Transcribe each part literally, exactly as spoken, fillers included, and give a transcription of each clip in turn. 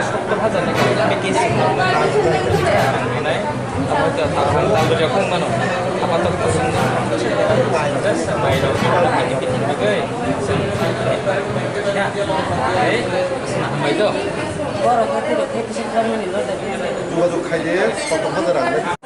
Sottor hajar ni package rang hwnai, abo to tabuk ang tal rwjak wng mano. Apatot to chwng just mairok ani bikin bagwi chwng ya, ei, hambai do. Jogajog khai de, sottor hajar ang.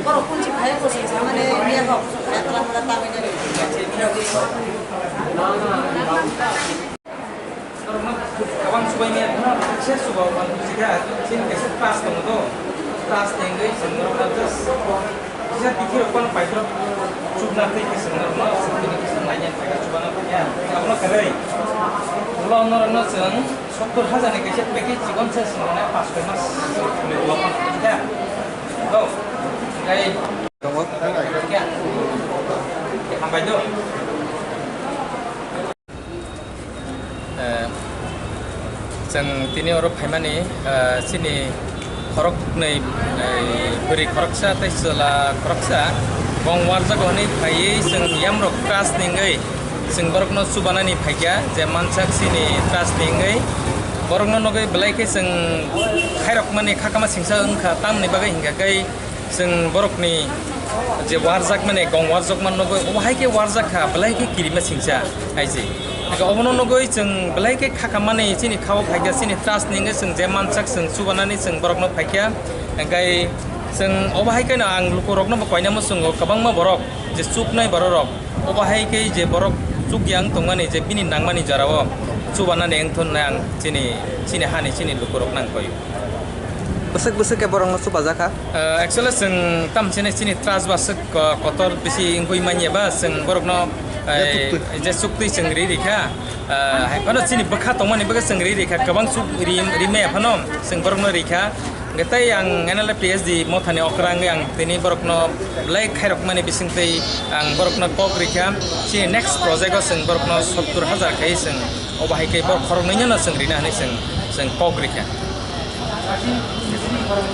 Borok kunchi phai ko se samane miya ko phai tala mala ta mai jani. Norokno kabang subai miya, norokno kisa suba man sida, sin kisa trust tongo to. Trust tengwi chwng norokno just kisa bithi rok phano paithor chukna twi kisa norokno sini kisa nanya thaga chubana thaga. Abono kwrwi. Ulo norokno chwng sottor hajar ni kaisa package chikon se swngnai pas soi mas. Ya. Oh. Kai. Tongo. Ya. Hambai do. Eh, chwng tini oro phaimani, eh, chini khoroknwi, eh, bwrwi khoroksa tei chwla khoroksa bong warjago hwnwi phaiwi chwng yamrok trust ningwi chwng borokno chubanani phaikha je mansak chini trust ningwi borokno nugwi belai khe chwng khairokmani khakama singsa wngkha tamni bagwi hinkha khe chwng borokni je warjakmani gong warjakma nugwi obo hai khe warjak kha belai khe kirima singsa hai se. Hinkhe obono nugwi chwng belai khe khakhamani chini khao phaikha chini trust ningwi chwng je mansak chwng chubanani chwng borokno phaikha. Hinkhe chwng obo hai kheno ang lukurokno bo koinamo chwngo kwbangma borok je chuknai bororok obo hai khe je borok chukya wng tongmani je bini nangmani jorao chubanani wngthun ang chini, chini hani chini lukurok nang koi. Bwswk bwswk khe borokno chubajak kha? Ah, actually chwng tamchini chini trust bwswk ko-, kotor bisi wngwi manya ba chwng borokno, eh, je chuktwi chwng ri rikha. Ah, hai phano chini bwkha tongmani bagwi chwng ri rikha, kwbang chuk ri, ri maya phano chwng borokno rikha. Hwnkhe tei ang N L F P S D mothani okra wngwi ang tini borokno belai khairokmani bisingtwi ang borokno kok rikha. Chini next project o chwng borokno sottor hajar khai chwng obo hai khe borok khoroknwino chwng rina hwnwi chwng, chwng kok rikha.